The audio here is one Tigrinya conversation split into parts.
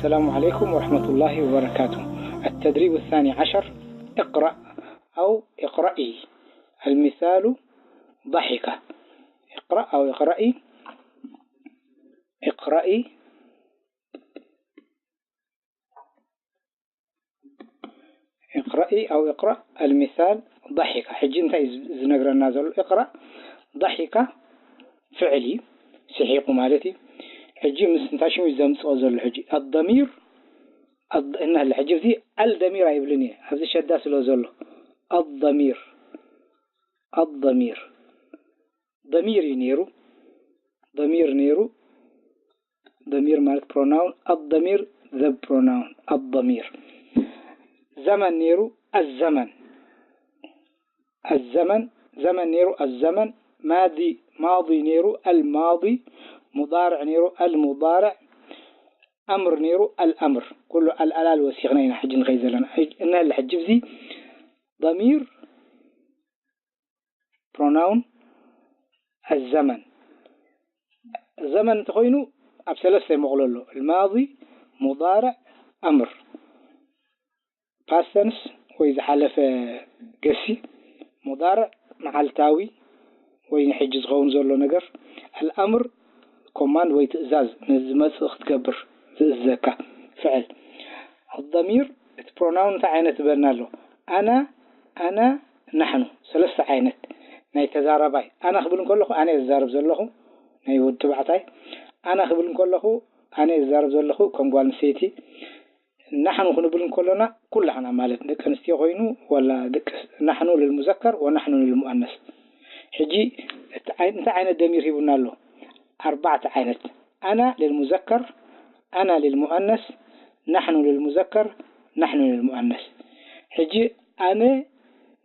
السلام عليكم ورحمة الله وبركاته. التدريب الثاني عشر، اقرأ أو اقرأي. المثال: ضحك. اقرأ أو اقرأي. اقرأي. اقرأي أو اقرأ. المثال: ضحك. ሕጂ እንታይ እዩ ዝነግረና ዘሎ? اقرأ. ضحك ፍዕል እዩ፣ ስሒቑ ማለት እዩ። ሕጂ ምስ እንታይ ሽሙ እዩ ዘምጽኦ ዘሎ? ሕጂ الضمير ኣድ-፣ እና ኣለ። ሕጂ እዚ الضمير ኣይብልን እየ፣ ኣብዚ ሸዳ ስለ ዘሎ። الضمير، الضمير ضمير እዩ ነይሩ። ضمير ነይሩ። ضمير ማለት pronoun። الضمير the pronoun. الضمير። ዘመን ነይሩ። الزمن. الزمن. ዘመን ነይሩ። الزمن. ማዲ፣ ማዲ ነይሩ። الماضي. ሙዳርዕ ነይሩ። المضارع. ኣምር ነይሩ። الأمر. ኩሉ ኣልኣላል ወሲኽና ኢና ሕጂ ንኸይድ ዘለና። ሕጂ፣ እንሀለ ሕጂ እዚ ضمير pronoun الزمن. ዘመን እንተኾይኑ ኣብ ሰለስተ ይመቕሎ ኣሎ። الماضي، مضارع، أمر. Past tense ወይ ዝሓለፈ ገሲ፣ مضارع መዓልታዊ ወይ ንሕጂ ዝኸውን ዘሎ ነገር፣ الأمر command ወይ ትእዛዝ ንዝመጽእ ክትገብር ዝእዝዘካ ፍዕል። الضمير እቲ pronoun እንታይ ዓይነት ዝበልና ኣሎ? ኣና፣ ኣና፣ ናሕኑ፣ ሰለስተ ዓይነት ናይ ተዛራባይ። ኣና ክብል እንከለኹ ኣነ እየ ዝዛረብ ዘለኹ፣ ናይ ወዲ ተባዕታይ። ኣና ክብል እንከለኹ ኣነ እየ ዝዛረብ ዘለኹ ከም ጓል ኣንስተይቲ። ናሕኑ ክንብል እንከሎና ኩላህና ማለት ደቂ ኣንስትዮ ኮይኑ ዋላ ደቂ፣ ናሕኑ للمذكر ونحن للمؤنث። ሕጂ እቲ ዓይ-፣ እንታይ ዓይነት ደሚር ሂቡና ኣሎ? ኣርባዕተ ዓይነት። ኣና للمذكر، ኣና للمؤنث، ናሕኑ للمذكر، ናሕኑ للمؤنث። ሕጂ ኣነ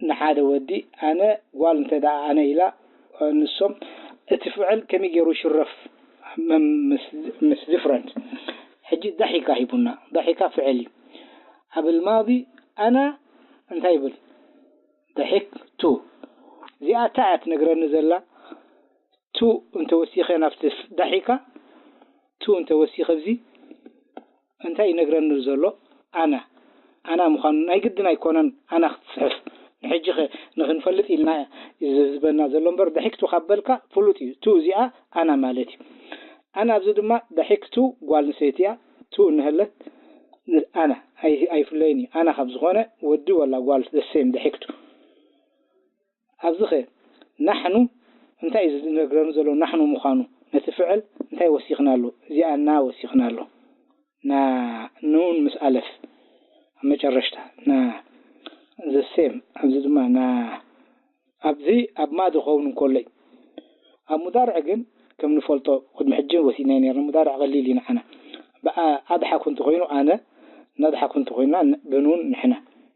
ንሓደ ወዲ፣ ኣነ ጓል እንተ ደኣ ኣነ ኢላ፣ ንሶም እቲ ፍዕል ከመይ ገይሩ ይሽረፍ? መ-፣ ምስ፣ ምስ different። ሕጂ ضحك ሂቡና። ضحك ፍዕል እዩ። ኣብ الماضي ኣና እንታይ ይብል? ضحكت። እዚኣ እንታይ እያ ትነግረኒ ዘላ? ቱ እንተወሲኸ ናብቲ ضحك፣ ቱ እንተወሲኸ ኣብዚ እንታይ ይነግረኒ ዘሎ? ኣና። ኣና ምዃኑ ናይ ግድን ኣይኮነን ኣና ክትጽሕፍ። ንሕጂ ኸ ንኽንፈልጥ ኢልና እዩ ዝህዝበና ዘሎ እምበር፣ ضحكت ካብ በልካ ፍሉጥ እዩ። ቱ እዚኣ ኣና ማለት እዩ። ኣና ኣብዚ ድማ ضحكت ጓል ኣንስተይቲ እያ። ቱ እንሀለት ን-፣ ኣና ኣይ-፣ ኣይፍለይን እዩ። ኣና ካብ ዝኾነ ወዲ ወላ ጓል the same ضحكت። ኣብዚ ኸ ናሕኑ እንታይ እዩ ዝነግረኒ ዘሎ? ናሕኑ ምዃኑ ነቲ ፍዕል እንታይ ወሲኽናሉ? እዚኣ ና ወሲኽናሉ። ና፣ ኑን ምስ ኣለፍ ኣብ መጨረሽታ ና፣ the same። ኣብዚ ድማ ና፣ ኣብዚ ኣብ ማዲ ክኸውን እንከሎ እዩ። ኣብ ሙዳርዕ ግን ከም ንፈልጦ ቅድሚ ሕጂ ወሲድናዮ ነይርና። ሙዳርዕ ቀሊል እዩ ንዓና። ብኣ-፣ ኣድሓኩ እንተኾይኑ ኣነ፣ ነድሓኩ እንተኾይና ን-፣ ብኑን ንሕና።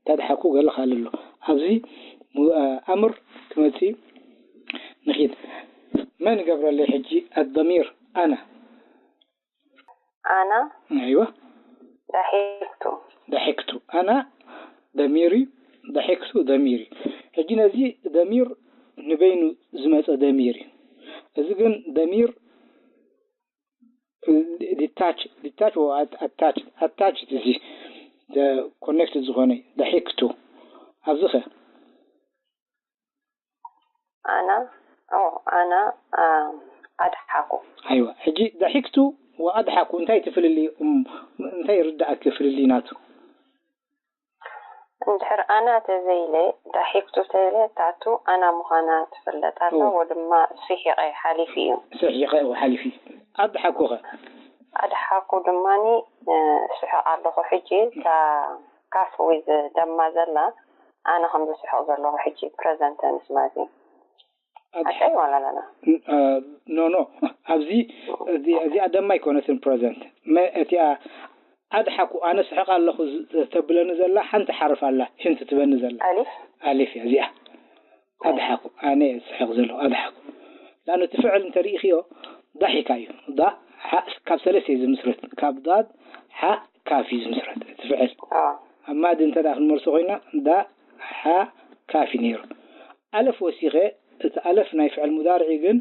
ተድሓኩ ገለ ካልእ ኣሎ። ኣብዚ ሙ-፣ ኣ-፣ ኣምር ክመጽእ እዩ። ንኺድ። መን ይገብረለይ ሕጂ? الضمير ኣና። ኣና። ኣይዋ። ضحكت። ضحكت ኣና ደሚር እዩ። ضحكت ደሚር እዩ። ሕጂ ነዚ ደሚር ንበይኑ ዝመጸ ደሚር እዩ። እዚ ግን ደሚር ዲታች፣ ዲታች ወይ ኣት-፣ ኣታች፣ ኣታች እዚ ኮኔክትድ ዝኾነ ضحكت። ኣብዚ ኸ? ኣና፣ ኦ፣ ኣና፣ ኣ፣ ኣድሓኩ። ኣይዋ፣ ሕጂ ضحكت ወኣድሓኩ እንታይ እቲ ፍልልይ፣ እም፣ እንታይ ይርድኣኪ ፍልልይ ናቱ? እንድሕር ኣና ተዘይለ፣ ضحكت ተይለ፣ ታቱ ኣና ምዃና ትፍለጥ ኣላ፣ ኦ። ወድማ ስሒቐ ሓሊፉ እዩ። ስሒቐ፣ ኦ፣ ሓሊፉ እዩ። ኣድሓኩ ኸ? ኣድሓኩ ድማኒ፣ እ፣ ስሕቕ ኣለኹ። ሕጂ እታ ካፍ ዊዝ ደማ ዘላ፣ ኣነ ከም ዝስሕቕ ዘለኹ ሕጂ ፕረዘንት ተንስ ማለት እዩ። ኣድ-፣ ሓቀይ ዋላ ላላ? እ፣ ኖ፣ ኖ። ኣብዚ፣ እዚ፣ እዚኣ ደማ ኣይኮነትን ፕረዘንት። መ-፣ እቲኣ ኣድሓኩ፣ ኣነ ስሕቕ ኣለኹ ዝ-፣ ተብለኒ ዘላ ሓንቲ ሓርፍ ኣላ፣ ሽንቲ ትበኒ ዘላ። ኣሊፍ? ኣሊፍ እያ እዚኣ። ኣድሓኩ፣ ኣነ እየ ዝስሕቕ ዘለኹ፣ ኣድሓኩ። ለኣኑ እቲ ፍዕል እንተ ርኢኽዮ፣ ዳሒካ እዩ። ዳ፣ ሓ፣ ካብ ሰለስተ እዩ ዝምስረት። ካብ ዳድ፣ ሓ፣ ካፍ እዩ ዝምስረት እቲ ፍዕል። ኣዎ። ኣብ ማዲ እንተ ደኣ ክንመልሶ ኮይና፣ ዳ፣ ሓ፣ ካፍ እዩ ነይሩ። ኣለፍ ወሲኸ፣ እቲ ኣለፍ ናይ ፍዕል ሙዳርዒ ግን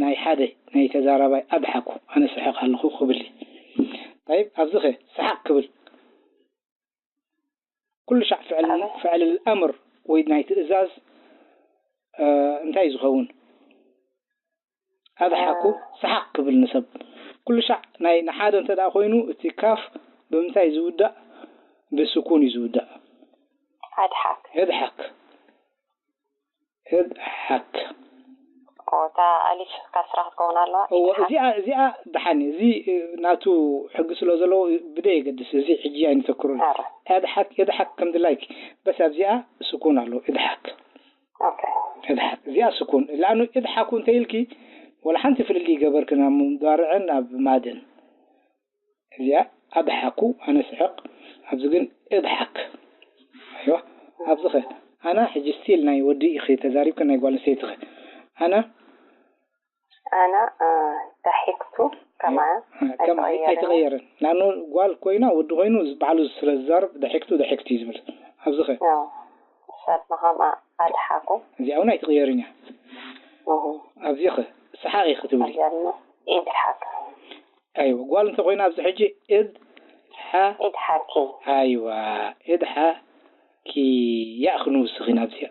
ናይ ሓደ፣ ናይ ተዛራባይ ኣድሓኩ፣ ኣነ ስሕቕ ኣለኹ ክብል እዩ። طيب፣ ኣብዚ ኸ ሰሓቕ ክብል ኩሉ ሻዕ ፍዕል ኣበይ? ፍዕል ኣምር ወይ ናይ ትእዛዝ፣ እ፣ እንታይ እዩ ዝኸውን? ኣድሓኩ እ። ሰሓቕ ክብል ንሰብ። ኩሉ ሻዕ ናይ ንሓደ እንተ ደኣ ኮይኑ፣ እቲ ካፍ ብምንታይ እዩ ዝውዳእ? ብስኩን እዩ ዝውዳእ። ኣድሓክ። እድሓክ። እድሓክ። ኦ፣ እታ ኣሊፍ ካስራ ክትከውን ኣለዋ። እዎ፣ ኢድሓክ። እዚኣ፣ እዚኣ ደሓን እዩ። እዚ፣ እ፣ ናቱ ሕጊ ስለ ዘለዎ ብደይ የገድስ። እዚ ሕጂ ኣይንተክሩን። ኣረ። እድሓክ፣ እድሓክ ከም ድላይክ። በስ ኣብዚኣ ስኩን ኣሎ። እድሓክ። ኦኬ። እድሓክ። እዚኣ ስኩን። ላኑ እድሓኩ እንተ ኢልኪ፣ ወላ ሓንቲ ፍልልይ ይገበርክን ኣብ ሙዳርዕን ኣብ ማድን። እዚኣ ኣድሓኩ፣ ኣነ ስሕቕ። ኣብዚ ግን እድሓክ። ኣይዋ፣ ኣብዚ ኸ? ኣና ሕጂ ስቲል ናይ ወዲ ኢኺ ተዛሪብክን ናይ ጓል ኣንስተይቲ ኸ? ኣና ኣና፣ እ፣ ዳሒክቱ ከማያ እ፣ ከም ኣይ-፣ ኣይተቐየረን። ኣይተቐየረን። ንኣኑ ጓል ኮይና ወዲ ኮይኑ ባዕሉ ስለ ዝዛረብ ዳሒክቱ፣ ዳሒክቱ እዩ ዝብል። ኣብዚ ኸ? ኣዎ። ንሳ ድማ ከምኣ ኣድሓኩ። እዚኣ እውን ኣይትቕየርን እያ። እሁ። ኣብዚ ኸ? ሰሓቕ ኢኺ ትብሊ። እዚኣ ድማ ኢድሓክ። ኣይዋ፣ ጓል እንተ ኮይና ኣብዚ ሕጂ እድ ሓ-፣ ኢድሓኪ። ኣይዋ፣ እድ ሓ-፣ ኪ ያእ ክንውስኽ ኢና ኣብዚኣ።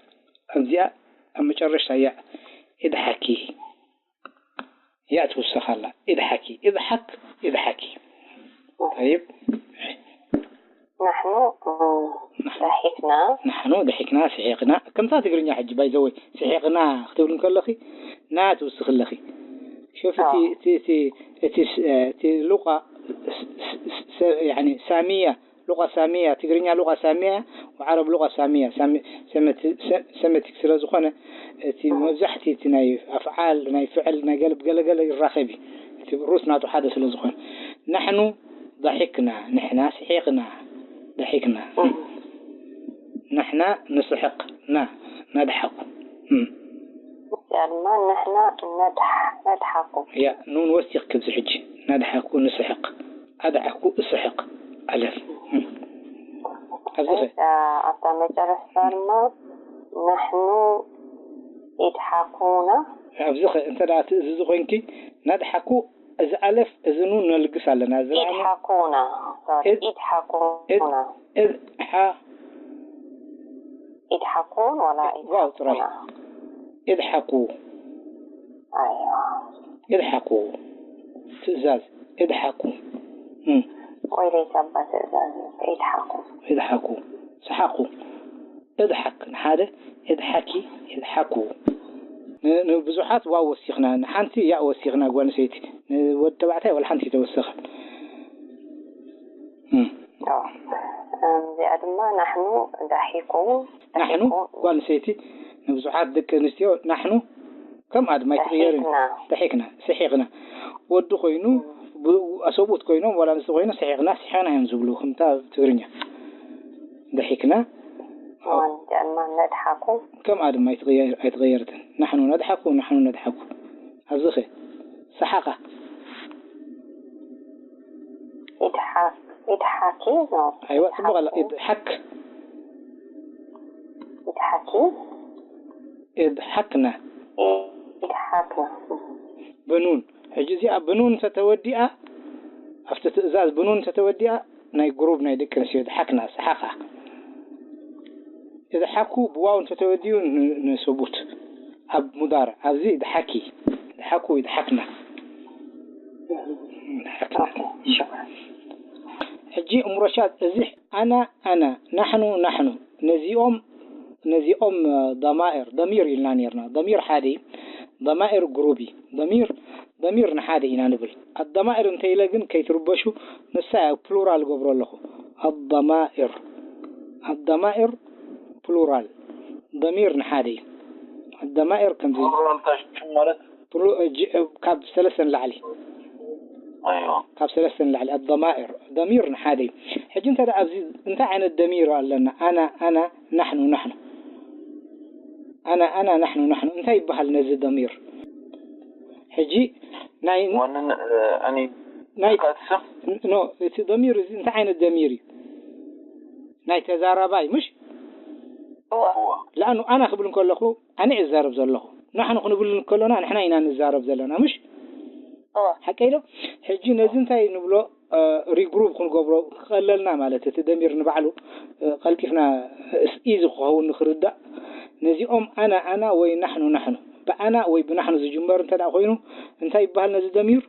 ኣብዚኣ ኣብ መጨረሽታ ያእ፣ እድሓኪ። ያእ ትውሰኽ ኣላ። እድሓኪ፣ እድሓክ፣ እድሓኪ። ጠይብ። ናሕኑ፣ እ፣ ናሕኑ። ዳሒክና። ናሕኑ ዳሒክና፣ ስሒቕና። ከምታ ትግርኛ ሕጂ፣ ባይ ዘ ወይ፣ ስሒቕና ክትብል እንከለኺ፣ ና ትውስኺ ኣለኺ። ሸፍ እቲ፣ ኣዎ። እቲ፣ እቲ፣ እቲ ስ-፣ እቲ ሉቃ ስ-፣ ስ-፣ ስ-፣ ያኒ ሳሚያ ሉቃ ሳሚያ፣ ትግርኛ ሉቃ ሳሚያ፣ ወዓረብ ሉቃ ሳሚያ፣ ሳሚ-፣ ሰመቲ-፣ ሰ-፣ ሰመቲክ ስለ ዝኾነ፣ እቲ መብዛሕቲ እቲ ናይ ኣፍዓል፣ ናይ ፍዕል፣ ናይ ገለ፣ ገለ፣ ገለ ይራኸብ እዩ። እቲ ሩት ናቱ ሓደ ስለ ዝኾነ። ናሕኑ ዳሒክና፣ ንሕና ስሒቕና፣ ዳሒክና። እም። ንሕና ንስሕቕ፣ ና፣ ናድሓኩ። እም። እዚኣ ድማ ንሕና ነድሕ-፣ ነድሓኩ። ያ፣ ኑን ወሲኽኪ ኣብዚ ሕጂ። ናድሓኩ ንስሕቕ። ኣድዓኩ እስሕቕ። ኣለፍ። እም። ኣብዚ ኸ? እዛ ኣብታ መጨረሽታ ድማ ናሕኑ ኢድሓኩና። ኣብዚ ኸ እንተ ደኣ ትእዝዙ ኮይንኪ፣ ናድሓኩ እዚ ኣለፍ፣ እዚ ኑን ነልግስ ኣለና። እዚ ደኣ ኑ-፣ ኢድሓኩና። ሶሪ፣ ኢድ-፣ ኢድሓኩና። ኢድ-፣ ኢድ-፣ ሓ-፣ ኢድሓኩን ዋላ ዋው ጥራይ። ኢድሓኩና? ኢድሓኩ። ኣይዋ። ኢድሓኩ። ትእዛዝ። ኢድሓኩ። እም። ወይለይ ሳባ ትእዛዝ። ኢድሓኩ። ኢድሓኩ። ሰሓቁ። እድሓክ ንሓደ፣ እድሓኪ፣ እድሓኩ። ን-፣ ንብዙሓት ዋው ወሲኽና፣ ንሓንቲ ያእ ወሲኽና ጓል ኣንስተይቲ። ንወዲ ተባዕታይ ዋላ ሓንቲ ኣይተወሰኸን። እም። ኣዎ። እዚኣ ድማ ናሕኑ ዳሒኩ፣ ናሕኑ ዳሒኩ። ጓል ኣንስተይቲ ንብዙሓት ደቂ ኣንስትዮ ናሕኑ ከም ኣድማ ኣይትቕየርን። ዳሒክና። ዳሒክና፣ ስሒቕና። ወዲ ኮይኑ፣ ብ-፣ ኣሰብኡት ኮይኖም ዋላ ኣንስቲ ኮይኖም ስሒቕና፣ ስሒቕና እዮም ዝብሉ፣ ከምታ ትግርኛ። ዳሒክና። እዋን ጃማ ነድሓኩ። ከምኣ ድማ ኣይትቕየር-፣ ኣይትቐየርትን። ናሕኑ ነድሓኩ፣ ናሕኑ ነድሓኩ። ኣብዚ ኸ? ሰሓቓ። ኢድሓክ፣ ኢድሓኪ ነው። ኣይዋ፣ ጽቡቕ ኣላ። ኢድሓክ። ኢድሓክ። ኢድሓኪ። ኢድሓክና። ኢድሓክና። ብኑን። ሕጂ እዚኣ ብኑን እንተተወዲኣ፣ ኣብቲ ትእዛዝ ብኑን እንተተወዲኣ፣ ናይ ግሩብ ናይ ደቂ ኣንስትዮ ድሓክና፣ ሰሓቓ። እድሓኩ ብዋው እንተተወዲኡ ን-፣ ንሰቡት። ኣብ ሙዳርዕ፣ ኣብዚ ድሓኪ፣ ድሓኩ፣ ድሓክና። ድሓክና። ሕጂ እምሮሻት፣ እዚ ኣና፣ ኣና፣ ናሕኑ፣ ናሕኑ፣ ነዚኦም፣ ነዚኦም፣ እ፣ ضمائر፣ ضمير ኢልና ኔርና። ضمير ሓደ እዩ፣ ضمائر ግሩብ እዩ። ضمير ضمير ንሓደ ኢና ንብል። الضمائر እንተ ኢለ ግን ከይትርበሹ፣ ንሳ እያ ፕሉራል ገብሮ ኣለኹ። الضمائر، الضمائر ፕሉራል። ضمير ንሓደ እዩ። الضمائر ከምዚ ፕሉራል እንታይ ሽሙ ማለት? ፕሉ-፣ እ፣ ጅ-፣ እ፣ ካብ ሰለስተ ንላዕሊ። ኣይዋ። ካብ ሰለስተ ንላዕሊ። الضمائر። ضمير ንሓደ እዩ። ሕጂ እንተ ደኣ ኣብዚ እንታይ ዓይነት ضمير ኣለና? ኣና፣ ኣና፣ ናሕኑ፣ ናሕኑ። ኣና፣ ኣና፣ ናሕኑ፣ ናሕኑ። እንታይ ይበሃል ነዚ ضمير? ሕጂ ናይ ዋንን፣ እ፣ ኣኒ ናይ ካትስም? ኖ፣ እቲ ضمير እዚ እንታይ ዓይነት ضمير እዩ? ናይ ተዛራባይ፣ ምሽ? እዋ። እዋ። ለኣኑ ኣና ክብል እንከለኹ፣ ኣነ እየ ዝዛረብ ዘለኹ። ናሕኑ ክንብል እንከሎና፣ ንሕና ኢና ንዛረብ ዘለና፣ ምሽ? እዋ። ሓቀይ ዶ? ሕጂ ነዚ እንታይ ንብሎ? ሪግሩፕ ክንገብሮ ክቐለልና ማለት እቲ ደሚር ንባዕሉ ቀልጢፍና ኢዚ ክኸውን ንክርዳእ ነዚኦም ኣና ኣና ወይ ናሕኑ ናሕኑ ብኣና ወይ ብናሕኑ ዝጅመር እንተ ኮይኑ እንታይ ይበሃል ነዚ ደሚር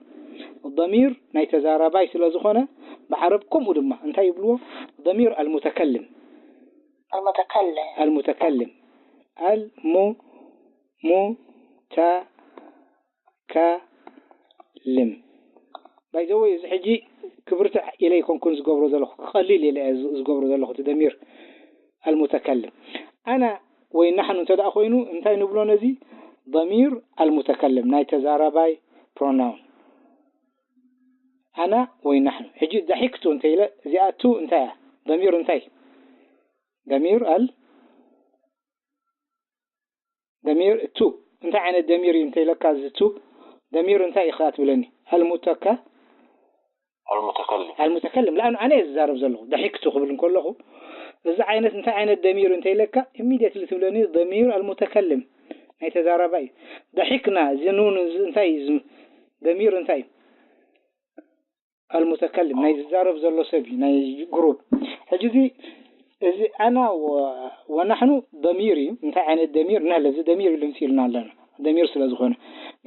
ደሚር ናይ ተዛራባይ ስለ ዝኾነ ብዓረብ ከምኡ ድማ እንታይ ይብልዎ ደሚር ኣልሙተከልም المتكلم المتكلم المتكلم by the way እዚ ሕጂ ክብርትዕ ኢለ ኣይኮንኩን ዝገብሮ ዘለኹ ክቐሊል ኢለ ዝገብሮ ዘለኹ እቲ ደሚር المتكلم ኣና ወይ ናሕኑ እንተ ኮይኑ እንታይ ንብሎ ነዚ ضمير المتكلم ናይ ተዛራባይ pronoun ኣና ወይ ናሕኑ ሕጂ ضحكت እንተ ኢለ እዚኣ ቱ እንታይ እያ ደሚር እንታይ ደሚር ኣል ደሚር ቱ እንታይ ዓይነት ደሚር እዩ እንተ ኢለካ እዚ ቱ ደሚር እንታይ ኢኻ ትብለኒ ኣልሙተካ المتكلم المتكلم لأنه ኣነ እየ ዝዛረብ ዘለኹ ضحكت ክብል እንከለኹ እዚ ዓይነት እንታይ ዓይነት ደሚር እንተ ኢለካ immediately ትብለኒ ደሚር المتكلم ናይ ተዛራባይ እዩ ضحكنا እዚ ኑን እዚ እንታይ እዩ ደሚር እንታይ እዩ المتكلم ናይ ዝዛረብ ዘሎ ሰብ እዩ ናይ ግሩፕ ሕጂ እዚ እዚ ኣና ወናሕኑ ደሚር እዩ እንታይ ዓይነት ደሚር ንህለ እዚ ደሚር ኢሉ ምፅልና ኣለና ደሚር ስለ ዝኾነ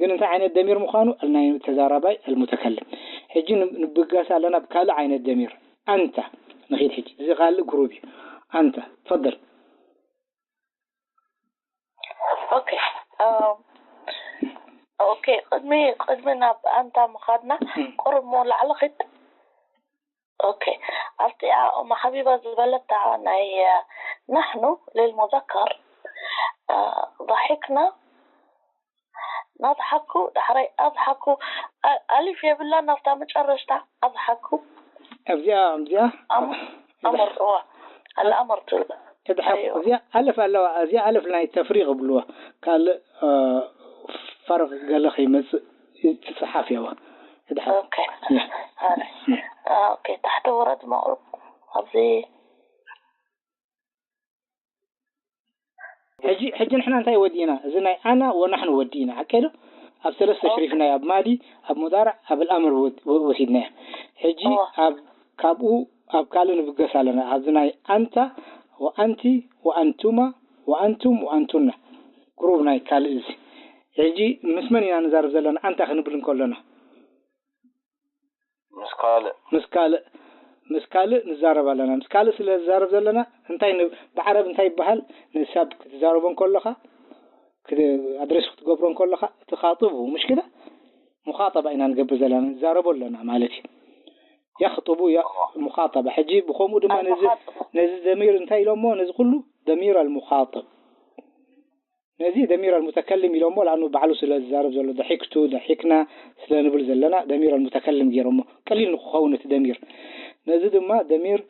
ግን እንታይ ዓይነት ደሚር ምዃኑ ናይ ተዛራባይ المتكلم ሕጂ ንብገስ ኣለና ብካልእ ዓይነት ደሚር ኣንታ ንኺድ ሕጂ እዚ ካልእ ግሩፕ እዩ ኣንታ ትፈደል Okay. Um, okay. ቅድሚ ቅድሚ ናብ ኣንታ ምኻድና ቁርብ ሞ ላዕሊ ኺድ okay ኣብቲኣ ኡማ ሓቢባ ዝበለታ ናይ ናሕኑ ልልሙዘከር ضحكنا ናضحኩ ዳሕራይ ኣضحኩ ኣሊፍ የብላ ናብታ መጨረሽታ ኣضحኩ ኣብዚኣ ኣብዚኣ ኣምር እዋ ኣልኣምር ትብል እድሓፍ እዚኣ ኣለፍ ኣለዋ እዚኣ ኣለፍ ናይ ተፍሪቕ ይብልዋ ካልእ ፈርቕ ገለ ከይመፅእ ትፅሓፍ እያዋ እድሓፍ ኦኬ ታሕቲ ውረድ መቕሩብ ኣብዚ ሕጂ ሕጂ ንሕና እንታይ ወዲእና እዚ ናይ ኣና ወናሕኑ ወዲእና ሓቀ ዶ ኣብ ሰለስተ ሽሪፍናዮ ኣብ ማዲ ኣብ ሙዳርዕ ኣብ ልኣምር ወሲድናዮ ሕጂ ኣብ ካብኡ ኣብ ካልእ ንብገስ ኣለና ኣብዚ ናይ ኣንታ ወኣንቲ ወኣንቱማ ወኣንቱም ወኣንቱና ግሩብ ናይ ካልእ እዚ ሕጂ ምስ መን ኢና ንዛረብ ዘለና ኣንታ ክንብል እንከለና ምስ ካልእ ምስ ካልእ ምስ ካልእ ንዛረብ ኣለና ምስ ካልእ ስለ ዝዛረብ ዘለና እንታይ ብዓረብ እንታይ ይበሃል ንሳብ ክትዛረቦ እንከለኻ ኣድሬስ ክትገብሮ እንከለኻ እቲ ካጥቡ ምሽ ክደ ሙኻጠባ ኢና ንገብር ዘለና ንዛረቦ ኣለና ማለት እዩ የኽጥቡ ሙኻጠባ ሕጂ ብኸምኡ ድማ ነዚ ደሚር እንታይ ኢሎሞ ነዚ ኩሉ ደሚር ኣልሙኻጥብ ነዚ ደሚር ኣልሙተከልም ኢሎሞ ለኣኑ ባዕሉ ስለ ዝዛረብ ዘሎ ደሒክቱ ደሒክና ስለ ንብል ዘለና ደሚር ኣልሙተከልም ገይሮሞ ቀሊል ንክኸውን እቲ ደሚር ነዚ ድማ ደሚር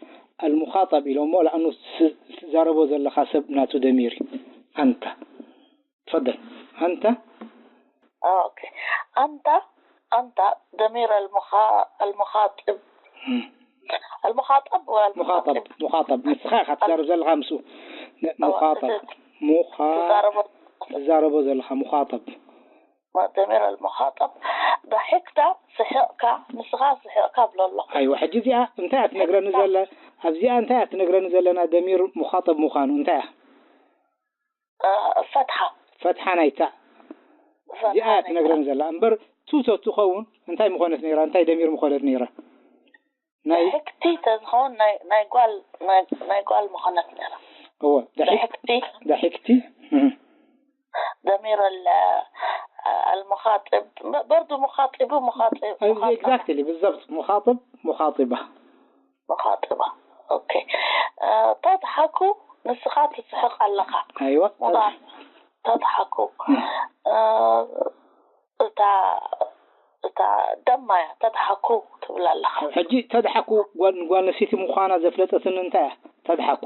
ኣልሙኻጠብ ኢሎሞ ለኣኑ ትዛረቦ ዘለኻ ሰብ ናቱ ደሚር እዩ ኣንታ ትፈደል ኣንታ ኦኬ ኣንታ ኣንታ ደሚር ኣልሙኻ ኣልሙኻጥብ ኣልሙኻጠብ ሙኻጠብ ሙኻጠብ ንስኻ ኢኻ ትዛረብ ዘለኻ ምስኡ ሙኻጠብ ሙኻ ትዛረቦ ዘለኻ ሙኻጠብ ደሚር ኣልሙኻጠብ ضحكت ስሒቕካ ንስኻ ስሒቕካ ብሎ ኣሎ ኣይዋ ሕጂ እዚኣ እንታይ እያ ትነግረኒ ዘላ ኣብዚኣ እንታይ እያ ትነግረኒ ዘለና ደሚር ሙኻጠብ ምዃኑ እንታይ እያ ፈትሓ ፈትሓ ናይታ እዚኣ እያ ትነግረኒ ዘላ እምበር ቱ ተትኸውን እንታይ ምኾነት ነይራ እንታይ ደሚር ምኾነት ነይራ ናይ ሕክቲ ተዝኸውን ናይ ጓል ናይ ጓል ምኾነት ነይራ እወ ሕክቲ ضحكت ضمير المخاطب برضو مخاطب مخاطب exactly بالضبط مخاطب مخاطبة مخاطبة اوكي تضحك ንስኻ ትስሕቕ ኣለኻ ኣይዋ ተضحك እታ እታ ደማ እያ ተضحك ትብል ኣለኻ ሕጂ ተضحك ጓል ኣንስተይቲ ምዃና ዘፍለጠትኒ እንታይ እያ ተضحك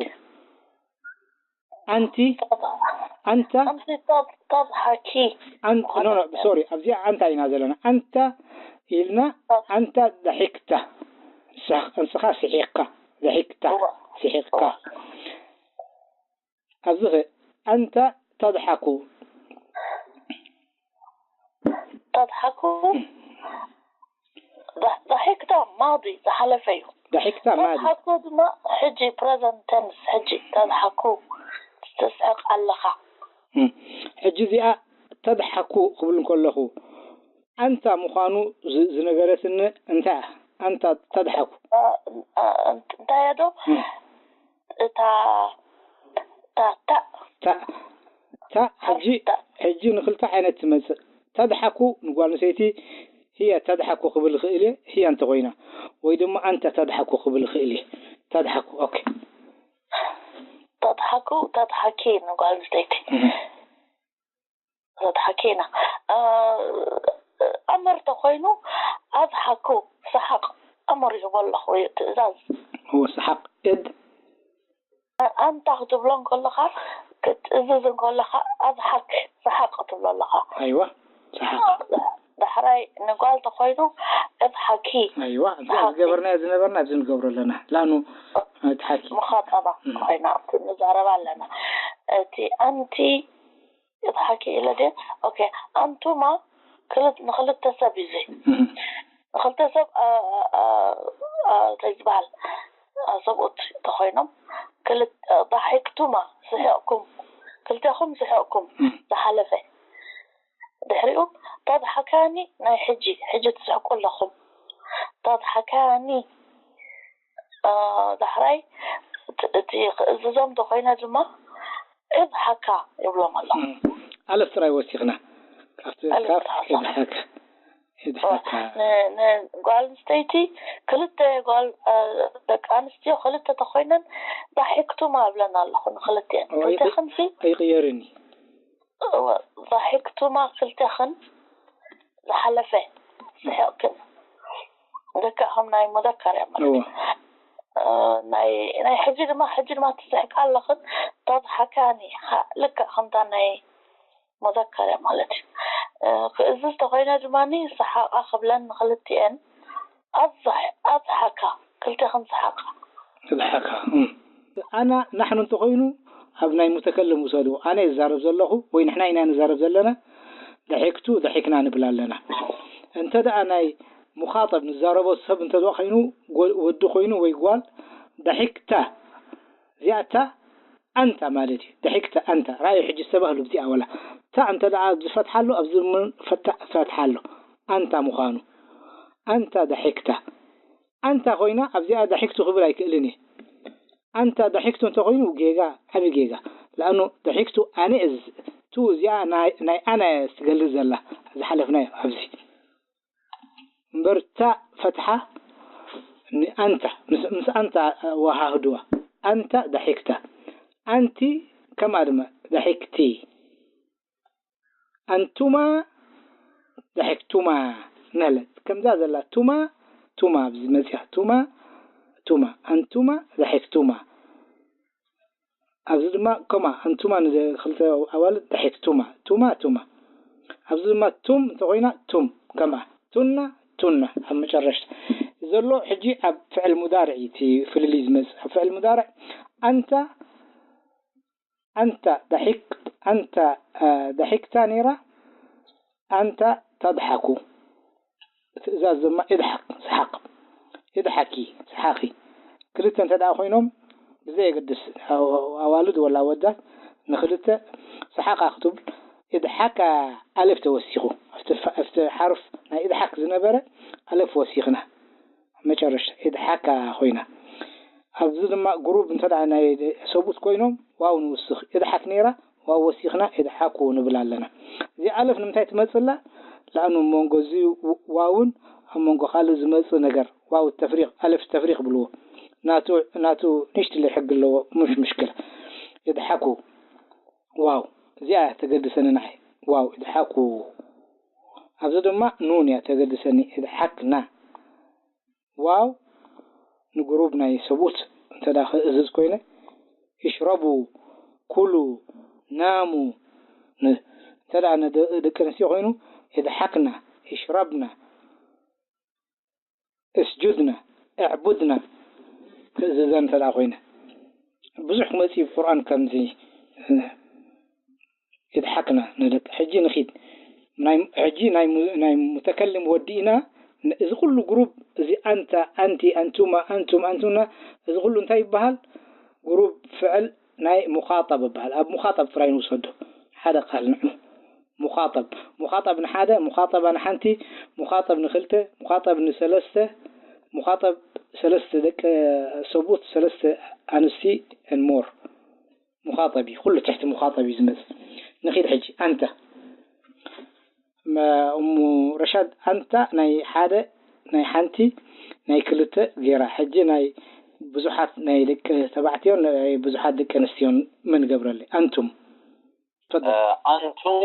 ኣንቲ ኣንታ ተضحك ኖ ኖ ሶሪ ኣብዚኣ ኣንታ ኢና ዘለና ኣንታ ኢልና ኣንታ ضحكت ንስኻ ስሒቕካ ضحكت ስሒቕካ ኣብዚ ኸ ኣንታ ተضحك ተضحك ضحكت ماضي ዝሓለፈ እዩ። ضحكت ماضي ተድሓኩ ድማ ሕጂ present tense ሕጂ ተድሓኩ ትስሕቕ ኣለኻ። ሕጂ እዚኣ ተድሓኩ ክብል እንከለኹ ኣንታ ምዃኑ ዝነገረትኒ እንታይ ኣንታ ተድሓኩ እንታይ ዶ እታ ታታ ታ ሕጂ ሕጂ ንክልተ ዓይነት ትመፅእ። ተድሓኩ ንጓል ኣንስተይቲ ህየ ተድሓኩ ክብል ይኽእል እየ፣ ህያ እንተኮይና ወይ ድማ ኣንተ ተድሓኩ ክብል ይኽእል እየ። ተድሓኩ ኦኬ። ተድሓኩ ተድሓኪ ንጓል ኣንስተይቲ ተድሓኪ ኢና። ኣምር ተኮይኑ ኣድሓኩ ሰሓቕ ኣምር ይህቦ ኣለኹ እዩ ትእዛዝ። እዎ ሰሓቕ እድ ኣንታ ክትብሎ እንከለኻ ክትእዝዝ እንከለኻ ኣዝሓክ ሰሓቕ ትብሎ ኣለኻ። ኣይዋ ሰሓቕ ዳሕራይ ንጓል ተኮይኑ እዝሓኪ ኣይዋ እዚኣ ዝገበርናዮ ዝነበርና ኣብዚ ንገብሮ ኣለና ላኑ እትሓኪ ሙኻጠባ ኮይና ንዛረባ ኣለና። እቲ ኣንቲ እዝሓኪ ኢለ ድየ? ኦኬ ኣንቱማ ንክልተ ሰብ እዩ እዚ ንክልተ ሰብ እንታይ ዝበሃል ሰብኡት ተኮይኖም ضحكتما ስሒቕኩም ክልቴኹም ስሒቕኩም ዝሓለፈ ድሕሪኡ ተضحكان ናይ ሕጂ ሕጂ ትስሕቁ ኣለኹም ተضحكان ዳሕራይ እቲ ክእዝዞም ተኮይነ ድማ እዝሓካ ይብሎም ኣለኹ። ኣለፍ ጥራይ ወሲኽና ካብቲ ካብ እዝሓካ እዝሓካ ጓል ኣንስተይቲ ክልተ ጓል ደቂ ኣንስትዮ ክልተ ተኮይነን ضحكتما እብለን ኣለኹ ንክልቲአን ክልቴኽንሲ ኣይቅየርን እዩ ضحكتما ክልቴኽን ዝሓለፈ ስሒቕክን ልክዕ ከም ናይ ሙዘከር እያ ማለት እዩ ናይ ናይ ሕጂ ድማ ሕጂ ድማ ትስሕቃ ኣለኽን ተضحكان ልክዕ ከምታ ናይ ሙዘከር እያ ማለት እዩ ክእዝዝ ተኮይነ ድማ ሰሓቓ ክብለን ንክልቲኤን ኣضحكا ክልቴኽን ሰሓቓ እዝሓካ ኣና ናሕኑ እንተኮይኑ ኣብ ናይ ሙተከልም ውሰዱ ኣነ ይዛረብ ዘለኹ ወይ ንሕና ኢና ንዛረብ ዘለና ضحكت ضحكنا ንብል ኣለና እንተ ደኣ ናይ ሙኻጠብ ንዛረቦ ሰብ እንተ ደኣ ኮይኑ ወዲ ኮይኑ ወይ ጓል ضحكت እዚኣታ ኣንታ ማለት እዩ ضحكت ኣንታ ራእዩ ሕጂ ዝተባህሉ ብዚኣ ወላ ታ እንተ ደኣ ኣብዚ ፈትሓ ኣሎ ኣብዚ ፈትሓ ኣሎ ኣንታ ምዃኑ ኣንታ ضحكت ኣንታ ኮይና ኣብዚኣ ضحكت ክብል ኣይክእልን እየ ኣንታ ضحكت እንተኮይኑ ጌጋ ዓቢ ጌጋ لأنه ضحكت ኣነ እዝ ቱ እዚኣ ናይ ኣነ እያ ትገልጽ ዘላ ዝሓለፍናዮ ኣብዚ እምበር ታ ፈትሓ ንኣንታ ምስ ኣንታ ወሃህድዋ ኣንታ ضحكت ኣንቲ ከምኣ ድማ ضحكت ኣንቱማ ضحكتما ነለ ከምዛ ዘላ ቱማ ቱማ ኣብዚ መፅያ ቱማ ቱማ ኣንቱማ ضحكتما ኣብዚ ድማ ከምኣ ኣንቱማ ንክልተ ኣዋልድ ضحكتما ቱማ ቱማ ኣብዚ ድማ ቱም እንተኮይና ቱም ከምኣ ቱና ቱና ኣብ መጨረሽታ ዘሎ ሕጂ ኣብ ፍዕል ሙዳርዕ እቲ ፍልልይ ዝመፅእ ኣብ ፍዕል ሙዳርዕ ኣንታ ኣንታ ضحكت ኣንታ ضحكت ነይራ ኣንታ ተضحك ትእዛዝ ድማ እድሓክ ስሓቅ እድሓኪ ስሓኺ ክልተ እንተ ደኣ ኮይኖም ብዘየገድስ ኣዋልድ ወላ ኣወዳት ንክልተ ሰሓቓ ክትብል እድሓካ ኣለፍ ተወሲኹ ኣብቲ ሓርፍ ናይ እድሓክ ዝነበረ ኣለፍ ወሲኽና መጨረሽታ እድሓካ ኮይና ኣብዚ ድማ ግሩብ እንተ ናይ ሰብኡት ኮይኖም ዋው ንውስኽ እድሓክ ነይራ ዋው ወሲኽና እድሓኩ ንብል ኣለና እዚ ኣለፍ ንምንታይ ትመፅላ ለኣኑ መንጎ እዚ ዋውን ኣብ መንጎ ካልእ ዝመፅእ ነገር ዋው ተፍሪቕ ኣለፍ ተፍሪቕ ብልዎ ናቱ ናቱ ንሽትለይ ሕጊ ኣለዎ ምሽ ምሽክል እድሓኩ ዋው እዚኣ ተገድሰኒ ንዓይ ዋው እድሓኩ ኣብዚ ድማ ኑን እያ ተገድሰኒ እድሓክና ዋው ንግሩብ ናይ ሰብኡት እንተ ክእዝዝ ኮይነ እሽረቡ ኩሉ ናሙ እንተ ደቂ ኣንስትዮ ኮይኑ እድሓክና እሽረብና እስጁድና እዕቡድና ክእዝዘን እንተ ኮይነ ብዙሕ ክመፅእ ቁርኣን ከምዚ ይድሓክና ንደቂ ሕጂ ንኺድ ሕጂ ናይ ሙተከልም ወዲእና እዚ ኩሉ ግሩፕ እዚ ኣንታ፣ ኣንቲ፣ ኣንቱማ፣ ኣንቱም፣ ኣንቱና፣ እዚ ኩሉ እንታይ ይበሃል? ግሩፕ ፍዕል ናይ ሙኻጠብ ይበሃል። ኣብ ሙኻጠብ ጥራይ ንውሰዶ። ሓደ ቃል ንዑ። ሙኻጠብ። ሙኻጠብ ንሓደ፣ ሙኻጠባ ንሓንቲ፣ ሙኻጠብ ንኽልተ፣ ሙኻጠብ ንሰለስተ፣ ሙኻጠብ ሰለስተ ደቂ ሰብኡት፣ ሰለስተ ኣንስቲ፣ and more። ሙኻጠብ እዩ። ኩሉ ትሕቲ ሙኻጠብ እዩ ዝመጽእ። ንኺድ ሕጂ፣ ኣንተ። መ-፣ እሙ ረሻድ፣ ኣንታ ናይ ሓደ፣ ናይ ሓንቲ፣ ናይ ክልተ ጌራ። ሕጂ ናይ ብዙሓት ናይ ደቂ ተባዕትዮን ናይ ብዙሓት ደቂ ኣንስትዮን መን ገብረለይ? ኣንቱም። ትፈደል። ኣንቱም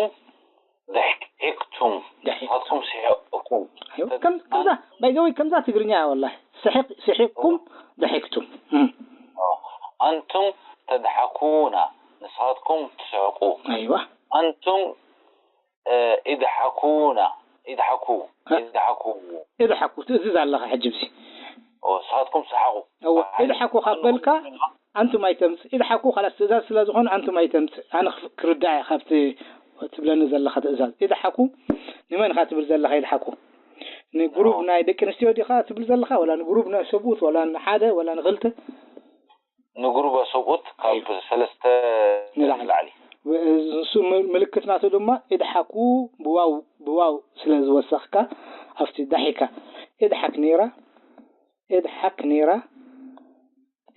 ደሒክቱም። ደሒክቱም። ንስኻትኩም ስሒቕኩም። ኣይዋ፣ ከም-፣ ከምዛ፣ by the way፣ ከምዛ ትግርኛ እያ ወላሂ። ስሒቕ-፣ ስሒቕኩም፣ ደሒክቱም። እም። ኣንቱም ተድሓኩና፣ ንስኻትኩም ትስሕቁ። ኣይዋ። ኣንቱም እ፣ ኢድሓኩና፣ ኢድሓኩ፣ እ? ኢድሓኩ። ኢድሓኩ፣ ትእዝዝ ኣለኻ ሕጂ ብዚ። ኦ፣ ንስኻትኩም ስሓቑ። እወ፣ ኢድሓኩ ካብ በልካ፣ ኣንቱም ኣይተምጽእ። ኢድሓኩ፣ ኻላስ ትእዛዝ ስለ ዝኾነ፣ ኣንቱም ኣይተምጽእ። ኣነ ክፍ-፣ ክርዳእ እየ ካብቲ ትብለኒ ዘለኻ ትእዛዝ። ኢድሓኩ፣ ንመን ኢኻ ትብል ዘለኻ ኢድሓኩ? ንግሩብ ናይ ደቂ ኣንስትዮ ዲኻ ትብል ዘለኻ? ወላ ንግሩብ ናይ ሰብኡት፣ ወላ ንሓደ፣ ወላ ንኽልተ? ንግሩብ ሰብኡት ካብ ሰለስተ ንላዕሊ። ንላዕሊ። ንሱ ም-፣ ምልክት ናቱ ድማ ኢድሓኩ ብዋው፣ ብዋው ስለ ዝወሰኽካ ኣብቲ ዳሒካ። ኢድሓክ ነይራ፣ ኢድሓክ ነይራ፣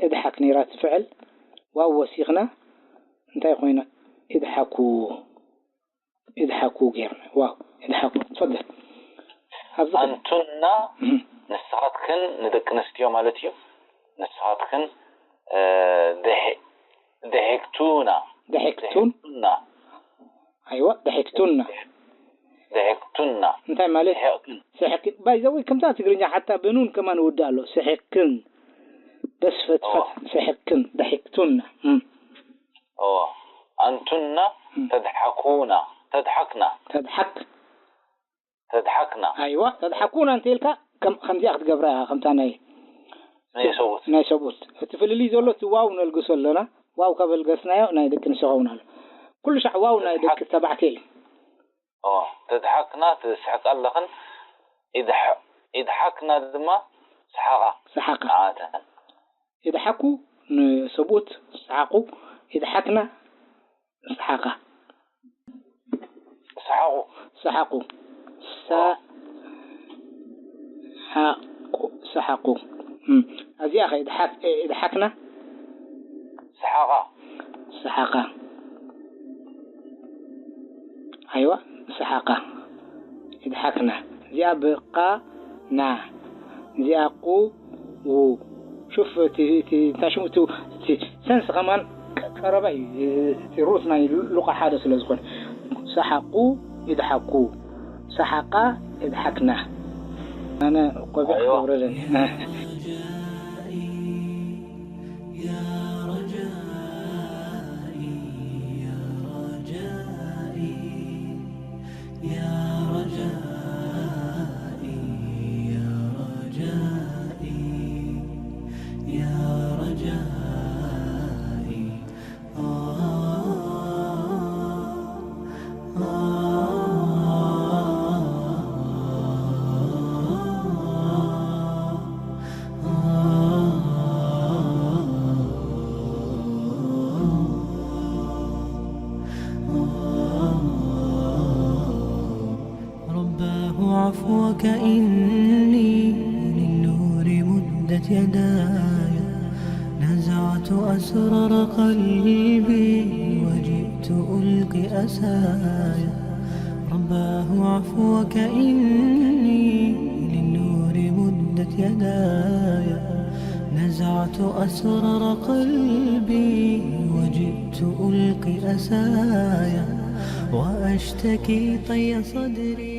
ኢድሓክ ነይራ ትፍዕል ዋው ወሲኽና እንታይ ኮይና? ኢድሓኩ፣ ኢድሓኩ ጌርና። ዋው፣ ኢድሓኩ። ትፈደል። ኣብዚ ቀ- ኣንቱና እም። ንስኻትክን ንደቂ ኣንስትዮ ማለት እዩ። ንስኻትክን፣ እ፣ ደሒ-፣ ደሒክቱና። ደሒክቱን? ደሒክቱና። ኣይዋ፣ ደሒክቱና። ደሒክቱና። እንታይ ማለት? ደሒቕክን። ስሕቂ። By the way፣ ከምታ ትግርኛ ሓታ ብኑን ከማን ይውዳእ ኣሎ። ስሕቅን። በስ ፈትፈት። እዋ። ስሕቅን። ደሒክቱና። እም። ኦ፣ ኣንቱና እም። ተድሓኩና። ተድሓክና። ተድሓክ። ተድሓክና። ኣይዋ፣ ተድሓኩና እንተ ኢልካ ከም-፣ ከምዚኣ ክትገብራ ኢኻ፣ ከምታ ናይ ናይ ሰብኡት። ናይ ሰብኡት። እቲ ፍልልይ ዘሎ እቲ ዋው ነልግሶ ኣለና። ዋው ካብ ኣልገስናዮ ናይ ደቂ ኣንስትዮ ክኸውን ኣሎ። ኩሉ ሻዕ ዋው ናይ ደቂ ተባዕትዮ እዩ። ኦ፣ ተድሓክና፣ ትስሕቃ ኣለኽን። ኢድሓ-፣ ኢድሓክና ድማ ሰሓቓ። ሰሓቓ። ንዓተን። ኢድሓኩ ንሰብኡት ሰሓቑ፣ ኢድሓክና ሰሓቓ። ሰሓቑ። ሰሓቑ። ሰሓቑ። ሰሓቑ። እም። እዚኣ ኸ ኢድሓክ-፣ ኢድሓክና? ሰሓቓ። ሰሓቓ። ኣይዋ፣ ሰሓቓ። ኢድሓክና። እዚኣ ብቓ ና። እዚኣ ቁ ው። ሹፍ እቲ፣ እቲ፣ እንታይ ሽሙ፣ እቲ፣ እቲ ሰንስ ኸማን ቀ-፣ ቀረባ እዩ። እቲ ሩት ናይ ሉቃ ሓደ ስለ ዝኾነ። ሰሓቁ፣ ኢድሓኩ። ሰሓቃ፣ ኢድሓክና። ኣነ ቆቢዕ ኣይዋ። ክገብረለን። رباه عفوك إني للنور مدت يداي، نزعت أسرار قلبي وجئت ألقي أسايا. رباه عفوك إني للنور مدت يداي، نزعت أسرار قلبي وجئت ألقي أسايا، وأشتكي طي صدري.